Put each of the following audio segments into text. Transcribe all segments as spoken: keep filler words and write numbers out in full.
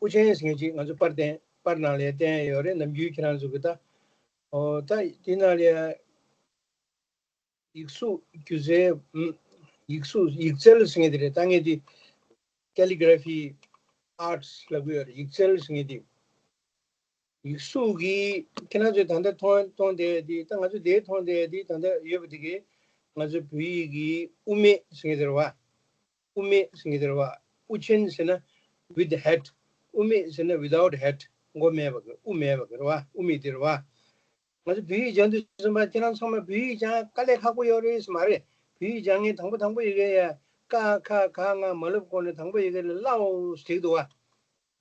དབུ་ཅན་ཟེར་མཁན་ཅིག་ང་ཚོ་པར་བསྟན་པར་ནང་ལ་བསྟན་ཡོད་རེད། ནམ་རྒྱུན་ཁྱེད་རང་ཚོ་གི་ད་ཨོ་ད་དེ་ནང་ལ་ཡིག་གཟུགས་སྒྱུ་རྩལ། ཨམ། ཡིག་གཟུགས་ཡིག་རྩལ་ཟེར་མཁན་དེ་རེད། ད་ངས་དེ་Calligraphy Arts ལབ་ཀྱི་ཡོད་རེད། ཡིག་རྩལ་ཟེར་མཁན་དེ། ཡིག་གཟུགས་ཀྱི་ཁྱེད་རང་ཚོས་ད་ལྟ་མཐོང་མཐོང་བསྡད་དེ། ད་ང་ཚོ་དེ་མཐོང་བསྡད་དེ། ད་ལྟ་ཡོད་པ་དེ་གས་ང་ཚོ་བོད་ཡིག་གི་དབུ་མེད་ཟེར་མཁན་དེ་རེད་བ། དབུ་མེད་ཟེར་མཁན་དེ་རེད་བ། དབུ་ཅན་ཟེར་ན་with the hat། དབུ་མེད་ཟེར་ན་without hat། མགོ་མེད་པ་གི། དབུ་མེད་པ་གི་རེད་བ། དབུ་མེད་དེ་རེད་བ། ང་ཚོ་བོད་ཡིག་སྦྱང་དུས་ཙམ་པ་ཁྱེད་རང་ཚང་མ་བོད་ཡིག་སྦྱང་དཀའ་ལས་ཁག་པོ་ཡོད་རེད་ཟེར་མ་རེད། བོད་ཡིག་སྦྱང་མཁན་དང་པོ་དང་པོ་ཡི་གེ་ཡ་ཀ་ཁ་ག་ང་མ་ལབ་གོང་ནས་དང་པོ་ཡི་གེ་ལ་ལའོ་ཟེར་གྱི་འདུག་བ།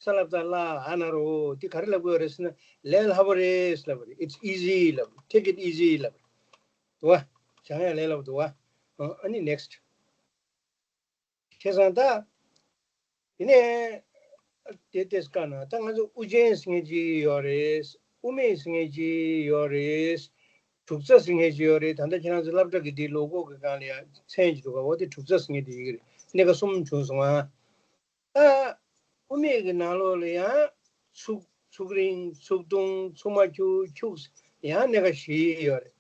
ས་ལབ་ད་ལ་ཨ་ན་རོ། འདི་ག་རེ་ལབ་དགོས་རེད་ཟེར་ན་ལས་སླ་པོ་རེད་ལབ་རེད། It's easy ལབ། Take it easy ལབ་རེད། འདུག་བ། སྦྱང་ཡ་ལས་སླ་པོ་འདུག་བ། ཨ་ནི་next། བྱས་ཙང་ད། དེ་ནས་དེ་ལྟས་བཀའ་གནང་། ད་ང་ཚོ་དབུ་ཅན་ཟེར་མཁན་ཅིག་ཡོད་རེད། དབུ་མེད་ཟེར་མཁན་ཅིག་ཡོད་རེད། དྲུག་རྩ་ཟེར་མཁན་ཅིག་ཡོད་རེད། ད་ལྟ་ཁྱེད་རང་ཚོ་སློབ་གྲྭ་གི་དེའི་ལོ་གོ་གི་སྒང་ལ་ཡང་མཚན་ཅིག་འདུག་ག་འོ་དེ་དྲུག་རྩ་ཟེར་མཁན་དེ་ཡིན་གྱི་རེད། སྣེ་ཁ་གསུམ་བྱུང་སོང་ཨ། ད་དབུ་མེད་ཀྱི་ནང་ལོགས་ལ་ཡང་ཚུགས། ཚུགས་རིང་། ཚུགས་ཐུང་། ཚུགས་མ་འཁྱུག། འཁྱུག་ཡང་སྣེ་ཁ་བཞི་ཡོད་རེད།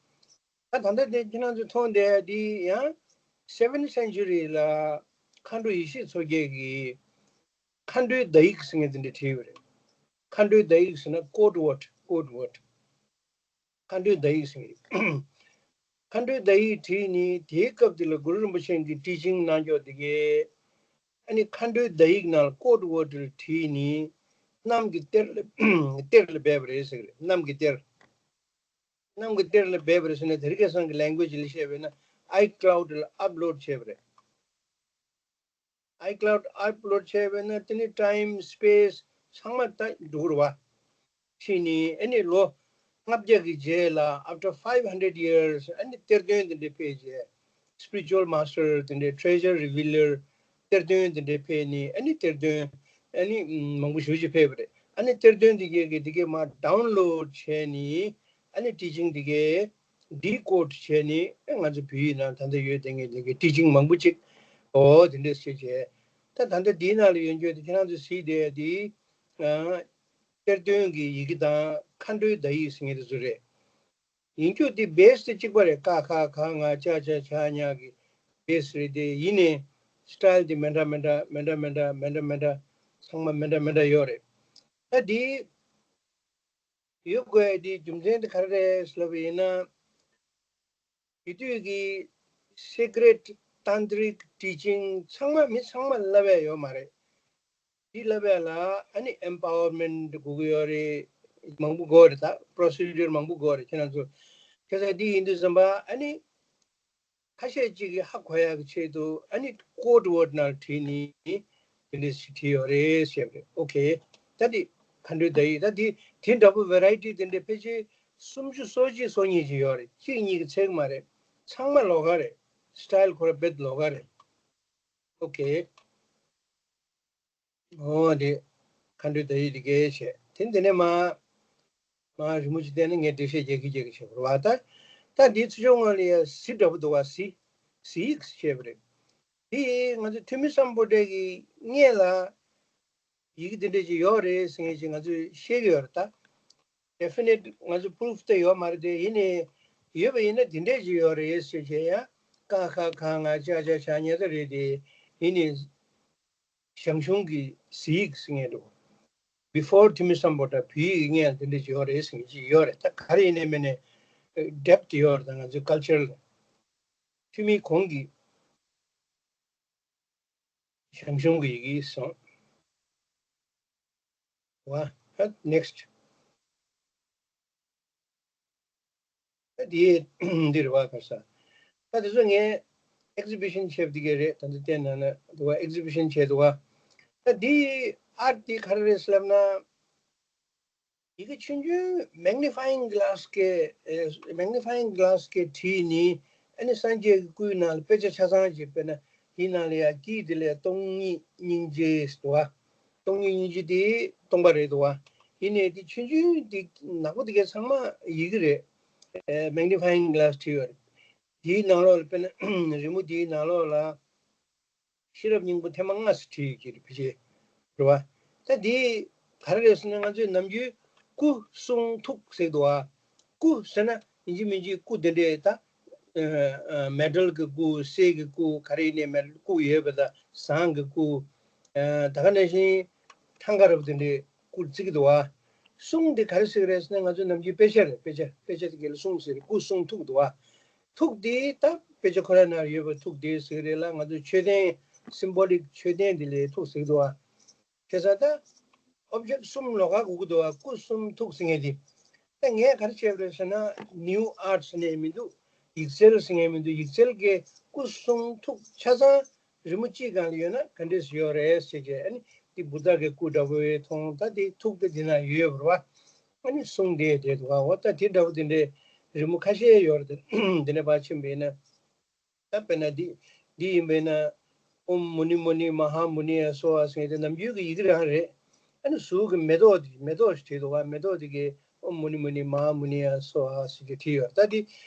ད་ད་ལྟ་དེ་ཁྱེད་རང་ཚོས་མཐོང་བསྡད་ཡ་འདི་ཡང་seventh century ལ་མཁའ་འགྲོ་ཡེ་ཤེས་མཚོ་རྒྱལ་གྱིས་མཁའ་འགྲོའི་བརྡ་ཡིག་ཟེར་མཁན་དེ་འདྲ་བྲིས་པ་རེད། མཁའ་འགྲོའི་བརྡ་ཡིག་ཟེར་ན་code word། code word། མཁའ་འགྲོའི་བརྡ་ཡིག་ཟེར་མཁན། མཁའ་འགྲོའི་བརྡ་ཡིག་བྲིས་ནས་དེའི་སྐབས་དེ་ལ་གུ་རུ་རིན་པོ་ཆེ་གིས་teaching གནང་ཕྱོགས་དེ་གས། ཨ་ནི་མཁའ་འགྲོའི་བརྡ་ཡིག་ནང་code word ལ་བྲིས་ནས་གནམ་གྱི་གཏེར་ལ་གཏེར་ལ་སྦས་པ་རེད་ཟེར་གི་རེད། གནམ་གྱི་གཏེར། གནམ་གྱི་གཏེར་ལ་སྦས་པ་རེད་ཟེར་ན་དེ་རིང་ཁ་སང་གི་language ལ་བཤད་པས་ན་iCloud ལ་upload བྱས་པ་རེད། iCloud upload བྱས་པས་ན་དེ་ནི་time space ཚང་མ་ད་འགྲོ་གི་རེད་བ། ཕྱིན་ནི་ཨ་ནི་ལོ་ལྔ་བརྒྱ་གི་རྗེས་ལ་after five hundred years ཨ་ནི་གཏེར་སྟོན་དེ་འདྲ་ཕེབས་རྗེས་spiritual master དེ་འདྲ་treasure revealer གཏེར་སྟོན་དེ་འདྲ་ཕེབས་ནི་ཨ་ནི་གཏེར་སྟོན་ཨ་ནི་མང་པོ་ཞེ་པོ་ཅིག་ཕེབས་པ་རེད། ཨ་ནི་གཏེར་སྟོན་དེ་གས་ཀྱི་དེ་གས་མར་download བྱས་ནི་ཨ་ནི་teaching དེ་གས་decode བྱས་ནི་ཨ་ང་ཚོ་བོད་ཡིག་ནང་ད་ལྟ་ཡོད་དེ་ངས་དེ་གས་teaching མང་པོ་ཅིག་ཨོ་དེ་འདྲ་བྱས་བྱས། ད་ད་ལྟ་འདིའི་ནང་ལ་ཡོད་རྒྱུ་དེ་ཁྱེད་རང་ཚོ་གཟིགས་བསྡད་དེ་ཨ་གཏེར་སྟོན་གྱི་ཡི་གེ་དང་མཁའ་འགྲོའི་བརྡ་ཡིག་ཟེར་མཁན་དེ་ཚོ་རེད། ཡིན་རྒྱུ་དེ་base དེ་གཅིག་པ་རེད། ཀ་ཁ་ག་ང་ཅ་ཆ་ཇ་ཉ་གི་base རེད་དེ། ཡིན་ནའི་style དེ་མི་འདྲ་མི་འདྲ་མི་འདྲ་མི་འདྲ་མི་འདྲ་མི་འདྲ་ཚང་མ་མི་འདྲ་མི་འདྲ་ཡོད་རེད། ད་འདི་ཡོད་དགོས་ཡ་དེའི་རྒྱུ་མཚན་དེ་ག་རེ་རེད་ལབ་པ་ཡིན་ན། དེ་དུས་ཀྱི་secret tantric teaching ཚང་མ་མི་ཚང་མ་བསླབ་ཡ་ཡོད་མ་རེད། དེ་བསླབ་ཡ་ལ་ཨ་ནི་empowerment དགོས་ཀྱི་ཡོད་རེད། མང་པོ་དགོས་རེད། ད་procedure མང་པོ་དགོས་རེད། ཁྱེད་རང་ཚོ་ཁ་སང་དེ་ཡིན་དུས་ཙམ་པ་ཨ་ནི་ཁ་ཤས་ཅིག་གིས་ཧ་གོ་ཡག་གི་ཆེད་དུ་ཨ་ནི་code word ནང་བྲིས་ནི་དེ་འདྲ་ཞིག་བྲིས་ཡོད་རེད་ཞེས་པ་རེད། ཨོ་ཁེ། ད་འདི་མཁའ་འགྲོའི་བརྡ་ཡིག་ད་འདི་དེ་འདྲ་པོ་variety དེ་འདྲ་ཕལ་ཆེར་སུམ་ཅུ་སོ་གཅིག་སོ་གཉིས་ཅིག་ཡོད་རེད། གཅིག་གཉིས་ཀྱི་ཚད་མ་རེད། ཚང་མ་ལོགས་ཀ་རེད། style ཁོ་ར་རྦད་ལོགས་ཀ་རེད། ཨོ་ཁེ། ཨོ་དེ་མཁའ་འགྲོའི་བརྡ་ཡིག་དེ་གས་བྱས། དེ་འདི་ནས་མ་མ་རི་མོ་ཅིག་བསྟན་ན་ངས་འགྲེལ་བཤད་རྒྱག་གི་རྒྱག་གི་བྱེད་པ་རེད་བ། ད་ད་འདིའི་ཚུར་ཕྱོགས་ངོས་ལ་ཡ་གཟི་འདྲ་པོ་འདུག་བ། གཟི་གཟི་ཡིག་བྱས་པ་རེད། དེ་ང་ཚོ་ཐོན་མི་སམ་བྷོ་ཊ་གི་སྔོན་ལ་ཡི་གེ་འདི་འདྲ་ཅིག་ཡོད་རེད་ཟེར་མཁན་ཅིག་ང་ཚོས་ཤེས་ཀྱི་ཡོད་རེད། ད་definite ང་ཚོ་proof དེ་ཡོད་མ་རེད་དེ། ཡིན་ནའི་ཡོད་པ་ཡིན་ན་འདི་འདྲ་ཅིག་ཡོད་རེད་ཟེར་བྱས་ཡ་ཀ་ཁ་ག་ང་ཅ་ཆ་ཇ་ཉ་ད་རེད་དེ། ཡིན་ནའི་ཞང་ཞུང་གི་གཟི་ཡིག་ཟེར་མཁན་འདུག before ཐོན་མི་སམ་བྷོ་ཊ་བོད་ཡིག་སྔོན་དེ་འདྲ་ཅིག་ཡོད་རེད་ཟེར་མཁན་ཅིག་ཡོད་རེད། ད་ག་རེ་ཡིན་ནའི་མིན་ནའི་depth ཡོད་རེད། ད་ང་ཚོའི་culture ལ་ཐོན་མི་གོང་གི་ཞང་ཞུང་གི་ཡི་གེ་སོང་བ། ད་next། ད་དེ་འདི་རེད་བ། ཁ་ས་ད་དེ་ཚོ་ངས་exhibition བྱས་པ་དེ་གས་རེད། ད་ལྟ་བལྟས་ན་ན་འདུག་བ། exhibition བྱས་འདུག་བ། ད་འདི་art དེ་ག་རེ་རེད་ཟེར་ལབ་ན། ཡི་གེ་ཆུང་ཆུང་magnifying glass གི་magnifying glass གི་བྲིས་ནི་ཨ་ནི་སངས་རྒྱས་ཀྱི་སྐུའི་ནང་ལ་དཔེ་ཆ་ཆ་ཚང་ཅིག་དཔེར་ན་དེའི་ནང་ལ་ཡ་དཀྱིལ་དེ་ལ་སྟོང་ཉིད་སྙིང་རྗེ་ཟེར་འདུག་བ། སྟོང་ཉིད་སྙིང་རྗེ་དེ་སྟོང་པ་རེད་འདུག་བ། ཡིན་ནའི་དེ་ཆུང་ཆུང་དེ་ནག་པོ་དེ་གས་ཚང་མ་ཡི་གེ་རེད། magnifying glass བྲིས་པ་རེད། དེའི་ནང་ལོགས་ལ་དཔེར་ན་རི་མོ་དེའི་ནང་ལོགས་ལ་ཤེས་རབ་སྙིང་པོ་ཐེངས་མ་ལྔ་ཙམ་བྲིས་ཀྱི་རེད། ཕལ་ཆེར་རེད་བ། ད་འདི་ག་རེ་རེད་ཟེར་ན། ང་ཚོས་ནམ་རྒྱུན་སྐུ་གསུང་ཐུགས་ཟེར་གི་འདུག་བ། སྐུ་ཟེར་ན་ཡིན་གཅིག་མིན་གཅིག་སྐུ་དེ་འདྲས་ད། མེ་ཊལ་གྱི་སྐུ། གསེར་གྱི་སྐུ། ག་རེ་ཡིན་ནའི་མེ་ཊལ་སྐུ་ཡོད་པ། ད་ཟངས་ཀྱི་སྐུ། ད་ག་ནང་བཞིན་ཐང་ག་རབ་དེ་འདྲས་སྐུ་བརྩི་གི་འདུག་བ། གསུང་དེ་ག་རེ་ཟེར་གི་རེད་ཟེར་ན། ང་ཚོ་ནམ་རྒྱུན་དཔེ་ཆ་རེད། དཔེ་ཆ་དཔེ་ཆ་དེ་ག་ལ་གསུང་ཟེར། སྐུ་གསུང་ཐུགས་འདུག་བ། ཐུགས་དེ་ད་དཔེ་ཆ་ཁོ་ར་ནང་ཡོད་པ་ཐུགས་དེ་ཟེར་གི་རེད་ལ། ང་ཚོ་མཆོད་རྟེན་སིམ་བོ་ལིག་མཆོད་རྟེན་དེ་ལ་ཐུགས་ཟེར་གི་འདུག་བ། བྱས་ཙང་ད་ཨོབ་ཇེག་གསུམ་ལོགས་ཀ་དགོས་ཀྱི་འདུག་བ། སྐུ་གསུང་ཐུགས་ཟེར་མཁན་དེ། ད་ངས་ག་རེ་བྱས་པ་རེད་ཟེར་ན། ནིའུ་ཨར་ཊི་ཟེར་མཁན་མི་འདུག་ཡིག་རྩལ་ཟེར་མཁན་མི་འདུག་ཡིག་རྩལ་གྱི་སྐུ་གསུང་ཐུགས་ཆ་ཚང་རི་མོ་གཅིག་སྒང་ལ་ཡོད་ན་ག་འདྲས་སེ་ཡོད་རེད་ཟེར་བྱས། ཨ་ནི་འདི་བུདྡྷ་གི་སྐུ་འདྲ་པོ་མཐོང་། ད་འདི་ཐུགས་དེ་འདི་ན་ཡོད་པ་རེད་བ། ཨ་ནི་གསུང་དེ་དེ་འདུག་བ། འོ་ད་དེ་འདྲ་པོ་དེ་འདྲའི་རི་མོ་ཁ་ཤས་ཡོད་རེད། དེ་འདྲ་ཕར་ཕྱིན་པ་ཡིན་ན། ད་དཔེར་ན་འདི་འདི་ཡིན་པས་ན། ཨོཾ་མུ་ནི་མུ་ནི་མ་ཧཱ་མུ་ནི་ཡ་སྭཱ་ཧཱ་ཟེར་མཁན་དེ་ནམ་རྒྱུན་གྱི་ཡི་གེ་རང་རེད། ཨ་ནི་ཟུར་གྱི་མེ་ཏོག་དེ། མེ་ཏོག་ཞིག་བྲིས་འདུག་བ། མེ་ཏོག་དེ་གས་ཨོཾ་མུ་ནི་མུ་ནི་མ་ཧཱ་མུ་ནི་ཡ་སྭཱ་ཧཱ་ཟེར་གྱི་བྲིས་ཡོད། ད་འདི་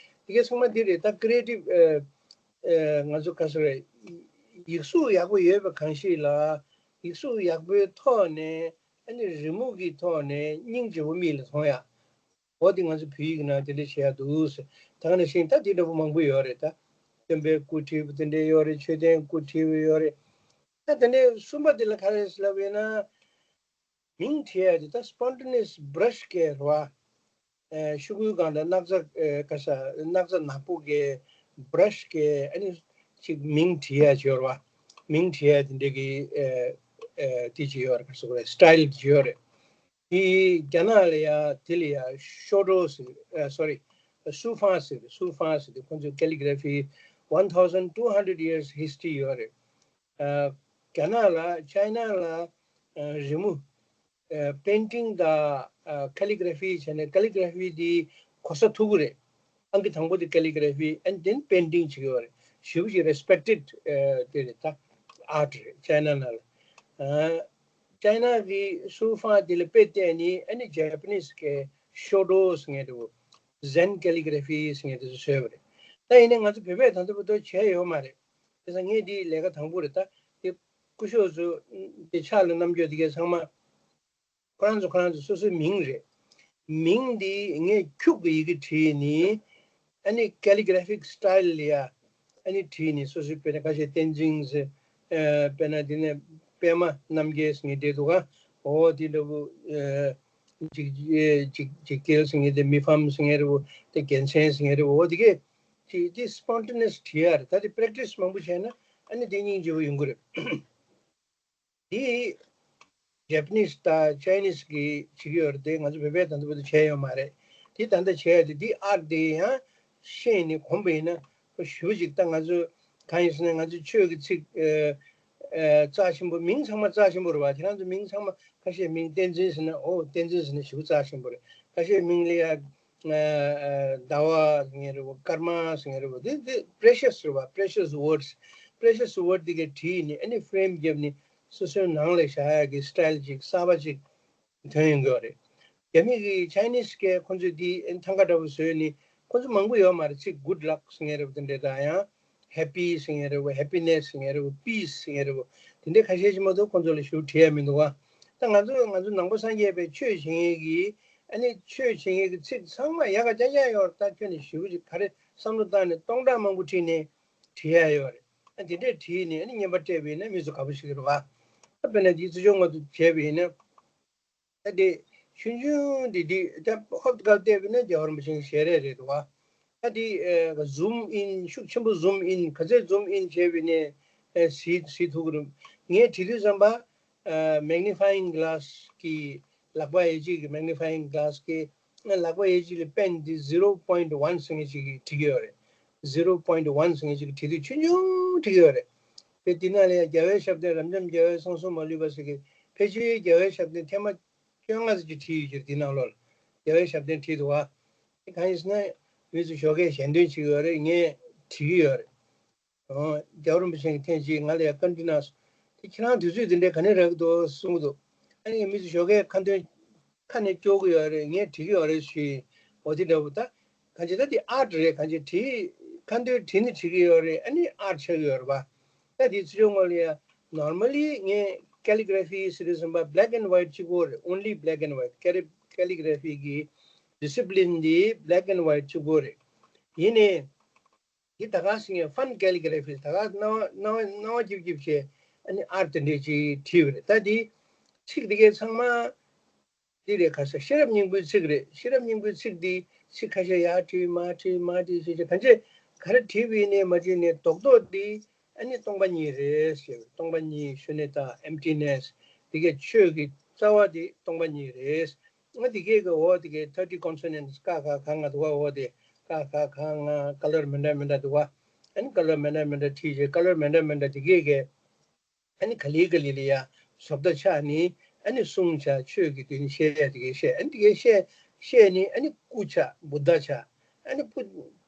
འདི་གའི་ཚང་མ་འདི་རེད། ད་ཀི་རི་ཨེ་ཊིབ་ཨེ་ཨེ་ང་ཚོ་ག་ཟེར་རེད། ཡིག་གཟུགས་ཡག་པོ་ཡོད་པ་གང་ཞིག་ལ། ཡིག་གཟུགས་ཡག་པོའི་ཐོག་ནས་ཨ་ནི་རི་མོ་གི་ཐོག་ནས་སྙིང་རྗེ་པོ་མིག་ལ་མཐོང་ཡ། འོ་དེ་ང་ཚོ་བོད་ཡིག་ནང་དེ་འདྲ་བྱེད་ཡ་འདུག་ཟེར། ད་ག་ནང་བཞིན་ད་དེ་འདྲ་པོ་མང་པོ་ཡོད་རེད། ད་སྟོན་པའི་སྐུ་བྲིས་པ་དེ་འདྲ་ཡོད་རེད། མཆོད་རྟེན་སྐུ་བྲིས་པ་ཡོད་རེད། ད་དེ་ནས་གསུམ་པ་དེ་ལ་ག་རེ་ཟེར་ལབ་ཡོད་ན། མིང་བྲིས་ཡ་དེ་ད་སྤོན་ཊེ་ནི་ཡས་བྷ་ར་ཤི་གི་རེད་བ། ཨེ་ཤོག་གུའི་སྒང་དང་སྣག་ཚ་ཨེ་ག་ས་སྣག་ཚ་ནག་པོ་གི་བྷ་ར་ཤི་གི་ཨ་ནི་ཅིག་མིང་བྲིས་ཡ་ཅིག་ཡོད་རེད་བ། མིང་བྲིས་ཡ་དེ་འདྲ་གི་ཨེ་ཨེ་དེ་ཅིག་ཡོད་རེད། ག་རེ་ཟེར་དགོས་རེད། སི་ཊའིལ་ཅིག་ཡོད་རེད། དེ་རྒྱ་ནག་ལ་ཡ་དེ་ལ་ཡ་ཤོ་ཌོ་ཟེར། ཨ་སོ་རི། སུའུ་ཧྥང་ཟེར། སུའུ་ཧྥང་ཟེར་དེ་ཁོང་ཚོའི་ཀེ་ལི་གྷ་ར་ཕི་one thousand two hundred years history ཡོད་རེད། ཨ་རྒྱ་ནག་ལ་ཅའི་ན་ལ་ཨ་རི་མོ་ཨ་པེན་ཊིང་དང་ཨ་ཀེ་ལི་གྷ་ར་ཕི་བྱས་ནས། ཀེ་ལི་གྷ་ར་ཕི་དེ་གོ་ས་མཐོ་པོ་རེད། ཨང་ཀི་དང་པོ་དེ་ཀེ་ལི་གྷ་ར་ཕི། and then painting བྱེད་ཀྱི་ཡོད་རེད། ཞེ་པོ་ཅིག་རེ་སི་པེག་ཊེཌ་ཨ་དེ་རེད། ད་ཨར་ཊི་རེད་ཅའི་ན་ནང་ལ། ཨ་ཅའི་ན་གི་སུའུ་ཧྥང་དེ་ལ་དཔེ་བལྟས་ནས་ཨ་ནི་ཇ་པ་ནིས་གི་ཤོ་ཌོ་ཟེར་མཁན་དེ་བོ། ཟེན་ཀེ་ལི་གྷ་ར་ཕི་ཟེར་མཁན་དེ་ཚོ་བཟོས་པ་རེད། ད་ཡིན་ནའི་ང་ཚོ་བོད་པས་ད་ལྟ་བར་དུ་བྱས་ཡོད་མ་རེད། དེ་ཙང་ངས་འདི་ལས་ཀ་དང་པོ་རེད། ད་དེ་སྐུ་ཞབས་ཚོ་དེ་ཕྱག་ལ་བསྣམས་ཀྱོག་དེ་གའི་ཚང་མ་ཁོ་རང་ཚོ་ཁོ་རང་ཚོ་སོ་སོའི་མིང་རེད། མིང་འདི་ངས་ཁྱུག་གི་ཡི་གེ་བྲིས་ནི། ཨ་ནི་ཀེ་ལི་གྷ་ར་ཕིག་སི་ཊའིལ་ལ་ཡ་ཨ་ནི་བྲིས་ནི། སོ་སོའི་དཔེར་ན་ཁ་ཤས་བསྟན་འཛིན་ཟེར། ཨ་དཔེར་ན་དེ་ནས་པད་མ་རྣམ་རྒྱལ་ཟེར་མཁན་དེ་འདུག་ག་འོ་དེ་འདྲ་པོ། ཨ་འཇིགས་འཇིགས་འཇིགས་རྒྱལ་ཟེར་མཁན་དེ། མི་ཕམ་ཟེར་མཁན་རེད་པོ། དེ་རྒྱལ་མཚན་ཟེར་མཁན་རེད་པོ། འོ་དེ་གས་དེ་དེ་སི་པོན་ཊེ་ནི་ཡས་བྲིས་ཡ་རེད། ད་དེ་པེ་རེག་ཊི་སི་མང་པོ་བྱས་ན་ཨ་ནི་དེ་སྙིང་རྗེ་པོ་ཡོང་གི་རེད། དེ་ཇ་པ་ནིས་དང་ཅའི་ནིས་གིས་བྱེད་ཀྱི་ཡོད་རེད་དེ། ང་ཚོ་བོད་པས་ད་ལྟ་བར་དུ་བྱས་ཡོད་མ་རེད། དེ་ད་ལྟ་བྱས་ཏེ། དེ་ཨར་ཊི་དེ་ཡང་ཤེས་ནས་གོམས་པ་ཡིན་ན་ཞེ་པོ་ཅིག་ད་ང་ཚོ་གང་ཡིན་ཟེར་ན། ང་ཚོའི་ཆོས་ཀྱི་ཚིག་ཨ་ཨ་རྩ་ཆེན་པོ། མིང་ཚང་མ་རྩ་ཆེན་པོ་རེད་བ། ཁྱེད་རང་ཚོ་མིང་ཚང་མ་ཁ་ཤས་མིང་བསྟན་འཛིན་ཟེར་ན། འོ་བསྟན་འཛིན་ཟེར་ན་ཞེ་པོ་རྩ་ཆེན་པོ་རེད། ཁ་ཤས་མིང་ལ་ཡ་ཟླ་བ་ཟེར་མཁན་རེད་པོ། སྐར་མ་ཟེར་མཁན་རེད་པོ། དེ་དེ་པི་རེ་ཤི་ཡས་རེད་པ། པི་རེ་ཤི་ཡས་ཝར་ཌི། པི་རེ་ཤི་ཡས་ཝར་ཌི་དེ་ག་བྲིས་ནས་ཨ་ནི་ཕི་རེམ་བརྒྱབ་ནས་སོ་སོའི་ནང་ལ་བཞག་ཡག་གི་སི་ཊའིལ་ཅིག་གསར་པ་ཅིག་ཐོན་ཡོང་གི་ཡོད་རེད། རྒྱ་མི་གི་ཅའི་ནིས་གིས་ཁོང་ཚོས་དེ་ཐང་ག་འདྲ་པོ་བཟོས་ནས། ཁོང་ཚོ་མང་པོ་ཡོད་མ་རེད། ཚིག་གུཌ་ལག་ཟེར་མཁན་རེད་པོ། དེ་འདྲས་དང་ཡང་ཧེ་པི་ཟེར་མཁན་རེད་པོ། ཧེ་པི་ནེ་སི་ཟེར་མཁན་རེད་པོ། པིས་ཟེར་མཁན་རེད་པོ། དེ་འདྲས་ཁ་ཤས་ཤིག་མ་གཏོགས་ཁོང་ཚོ་ལ་ཞེ་པོ་བྲིས་ཡ་མི་འདུག་ག་ད་ང་ཚོ་ང་ཚོ་ནང་པ་སངས་རྒྱས་པའི་ཆོས་བྱེད་མཁན་གྱི་ཨ་ནི་ཆོས་བྱེད་མཁན་གྱི་ཚིག་ཚང་མ་ཡག་ག་རྐྱང་རྐྱང་ཡོད་རེད། ད་ཁྱོན་ནས་ཞེ་པོ་ཅིག་ག་རེ་བསམ་བློ་བཏང་ནས་སྟོང་ཕྲག་མང་པོ་བྲིས་ནས་བྲིས་ཡ་ཡོད་རེད། ཨ་དེ་འདྲས་བྲིས་ནས་ཨ་ནི་བརྙན་པར་སྤྲད་པ་ཡིན་ན་མི་ཚོ་དགའ་པོ་ཞིག་རེད་བ། ད་དཔེར་ན་དེའི་ཚུལ་ཕྱོགས་ང་ཚོ་བྱས་པ་ཡིན་ན། ད་དེ་ཆུང་ཆུང་དེ་དེ་ད་ཧོབ་ཏེ་བཀབ་བལྟས་པ་ཡིན་ན་རྒྱལ་བ་རིན་པོ་ཆེའི་ཞལ་རས་རེད་འདུག་བ། ད་དེ་ཨ་ཟུམ་ཨིན། ཤུགས་ཆེན་པོ་ཟུམ་ཨིན། ག་ཚོད་ཟུམ་ཨིན་བྱས་པ་ཡིན་ནའི་ཨ་གཟིགས་གཟིགས་ཐུབ་ཀྱི་རེད། ངས་བྲིས་དུས་ཙམ་པ་ཨ་མེག་ནི་ཕ་ཡིང་གི་ལཱ་སི་གི་ལག་པ་ཡ་གཅིག་གི་མེག་ནི་ཕ་ཡིང་གི་ལཱ་སི་གི་ལག་པ་ཡ་གཅིག་ལ་པེན་དེ་zero point one ཟེར་མཁན་ཅིག་གིས་བྲིས་ཀྱི་ཡོད་རེད། zero point one ཟེར་མཁན་ཅིག་གིས་བྲིས་དུས་ཆུང་ཆུང་བྲིས་ཀྱི་ཡོད་རེད། དེ་དེ་ནང་ལ་ཡང་རྒྱལ་བའི་ཞབས་བརྟན་རབ་འབྱམས་རྒྱལ་བའི་གསང་གསུམ་མ་ལུས་པ་ཟེར་གི། ཕལ་ཆེར་རྒྱལ་བའི་ཞབས་བརྟན་ཐེངས་མ་བཅོ་ལྔ་ཙམ་ཅིག་བྲིས་ཡོད་ཀྱི་རེད། དེ་ནང་ལོགས་ལ་རྒྱལ་བའི་ཞབས་བརྟན་བྲིས་འདུག་བ། དེ་གང་ཡིན་ཟེར་ན་མི་ཚོ་ཞོགས་ཀས་ཞལ་འདོན་བྱེད་ཀྱི་ཡོད་རེད། ངས་བྲིས་ཀྱི་ཡོད་རེད། ཨོ། རྒྱལ་བ་རིན་པོ་ཆེ་གིས་ཐེངས་གཅིག་ང་ལ་ཡང་བཀའ་འདྲི་གནང་སོང་། དེ་ཁྱེད་རང་དུས་ཚོད་འདི་འདྲའི་ག་ནས་རག་གི་འདུག་གསུང་གི་འདུག་ཨ་ནི་མི་ཚོ་ཞོགས་ཀས་ཁ་འདོན་ཁ་ནས་སྐྱོར་གི་ཡོད་རེད། ངས་བྲིས་ཀྱི་ཡོད་རེད་ཞུས། འོ་དེ་འདྲ་བོ། ད་གང་ཅི་ད་དེ་ཨར་ཊི་རེད། གང་ཅི་བྲིས་ཁ་འདོན་བྲིས་ནི་བྲིས་ཀྱི་ཡོད་རེད། ཨ་ནི་ཨར་ཊི་ཆགས་ཀྱི་ཡོད་རེད་པ། ད་དེ་ཚུར་ཡོང་ངོ་ལ་ཡ་ནོར་མལ་ལི་ངས་ calligraphy ཟེར་དུས་ཙམ་པ་black and white གཅིག་པོ་རེད། only black and white། calli- calligraphy གི་discipline འདི་black and white གཅིག་པོ་རེད། ཡིན་ནའི་འདི་ད་ག་ཟེར་ངས་fun calligraphy། ད་ག་རྣ་བ་རྣ་བ་རྣ་བ་འཇིབ་འཇིབ་བྱས་ཨ་ནི་art དེ་འདྲས་ཅིག་བྲིས་པ་རེད། ད་འདི་ཚིག་འདི་གའི་ཚང་མ་འདི་རེད། ག་ས་ཤེས་རབ་སྙིང་པོའི་ཚིག་རེད། ཤེས་རབ་སྙིང་པོའི་ཚིག་འདི་ཚིག་ཁ་ཤས་ཡར་བྲིས་མར་བྲིས་མར་བྲིས་བྱས་བྱས་གང་ཅི་ག་རེ་བྲིས་པ་ཡིན་ནའི་མ་བྲིས་ནའི་རྡོག་རྡོག་འདི་ཨ་ནི་སྟོང་པ་ཉིད་རེད་ཟེར། སྟོང་པ་ཉིད་ཤུ་ནི་ཏ། emptiness། འདི་གའི་ཆོས་ཀྱི་རྩ་བ་འདི་སྟོང་པ་ཉིད་རེད། ང་འདི་གའི་གི་འོ་འདི་གའི་thirty consonants ཀ་ཁ་ག་ང་འདུག་ག་འོ་དེ་ཀ་ཁ་ག་ང་color མི་འདྲ་མི་འདྲ་འདུག་ག་ཨ་ནི་color མི་འདྲ་མི་འདྲ་བྲིས་བྱས་color མི་འདྲ་མི་འདྲ་འདི་གའི་གི་ཨ་ནི་ག་ལེ་ག་ལེ་ལ་ཡ་བཟོ་ལྟ་ཆགས་ནི་ཨ་ནི་གསུང་བྱ་ཆོས་ཀྱི་དོན་བཤད་འདི་གའི་བཤད། ཨ་ནི་འདི་གའི་བཤད་བཤད་ནི་ཨ་ནི་སྐུ་ཆགས། བུདྡྷ་ཆགས། ཨ་ནི་སྐུ་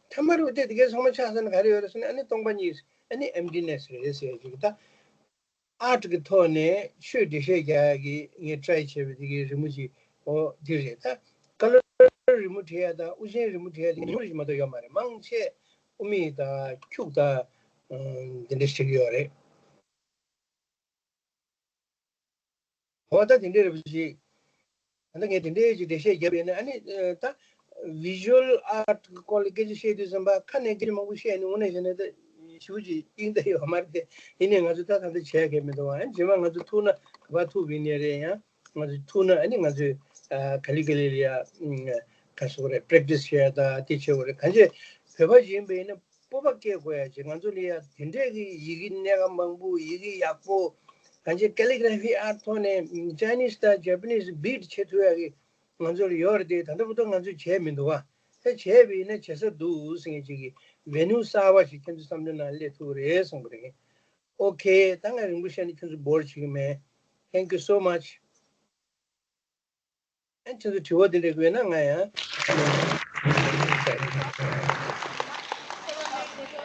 ཐ་མ་རུ་དེ་འདི་གའི་ཚང་མ་ཆགས་ས་ནི་ག་རེ་ཡོད་རེད་ཟེར་ན་ཨ་ནི་སྟོང་པ་ཉིད། ཨ་ནི་emptiness རེད་ཟེར་ཅིག་ད། art གི་ཐོག་ནས་ཆོས་འགྲེལ་བཤད་རྒྱག་ཡ་གི་ངས་try བྱས་པ་དེ་གི་རི་མོ་ཅིག་འོ་འདི་རེད། ད་color རི་མོ་བྲིས་ཡ་དང་དབུ་ཅན་རི་མོ་བྲིས་ཡ་དེ་ཉུང་རིགས་མ་གཏོགས་ཡོད་མ་རེད། མང་ཆེ་དབུ་མེད་དང་ཁྱུག་དང་འདི་འདྲ་ཞིག་ཡོད་རེད། འོ་ད་དེ་འདྲ་རེད་པ་ཅིག་ད་ལྟ་ངས་དེ་འདྲའི་ཅིག་འགྲེལ་བཤད་བརྒྱབ་ཡོད་ན་ཨ་ནི་ད་visual art སྐོར་ལ་སྐད་ཆ་བཤད་དུས་ཙམ་པ་ཁ་ནས་སྐད་ཆ་མང་པོ་བཤད་ནས་དངོས་གནས་བྱས་ན་ད་ཞེ་པོ་ཅིག་དབྱིངས་ད་ཡོད་མ་རེད་དེ། ཡིན་ནའི་ང་ཚོ་ད་ད་ལྟ་བྱས་མཁན་མི་འདུག་ཨ་ནི་རྗེས་མ་ང་ཚོ་ཐུག་ན་ག་པར་ཐུག་པ་ཡིན་ནའི་རེད། ཡང་ང་ཚོ་ཐུག་ན་ཨ་ནི་ང་ཚོས་ག་ལེ་ག་ལེ་ལ་ཡ་ག་རེ་ཟེར་དགོས་རེད། practice བྱས་ད་དེ་བྱེད་དགོས་རེད། གང་ཅི་བོད་པ་ཅིག་ཡིན་པ་ཡིན་ན། སྤོབས་པ་སྐྱེ་དགོས་ཡ་ཅིག་ང་ཚོ་ལ་ཡ་དེ་འདྲས་ཀྱི་ཡི་གེ་སྣ་ཁ་མང་པོ། ཡི་གེ་ཡག་པོ། གང་ཅི་calligraphy art ཐོག་ནས་Chinese དང་Japanese beat བྱེད་ཐུབ་ཡ་གི་ང་ཚོ་ལ་ཡོད་རེད་དེ། ད་ལྟ་བར་དུ་ང་ཚོས་བྱས་མི་འདུག་བ། ད་བྱས་པ་ཡིན་ན་བྱེད་ས་འདུག་ཟེར་མཁན་ཅིག་གི་venue གསར་པ་ཞིག་ཁྱེད་ཚོ་བསམ་བློའི་ནང་སླེབས་ཐུབ་རེད་བསམ་གི་རེད། Okay། ད་ང་རིང་པོ་བཤད་ནས་ཁྱེད་ཚོ་bore བྱེད་ཀྱི་མེད། Thank you so much། ཨ་ཁྱེད་ཚོ་དྲི་བ་དེ་འདྲ་དགོས་ན་ང་ཡང་།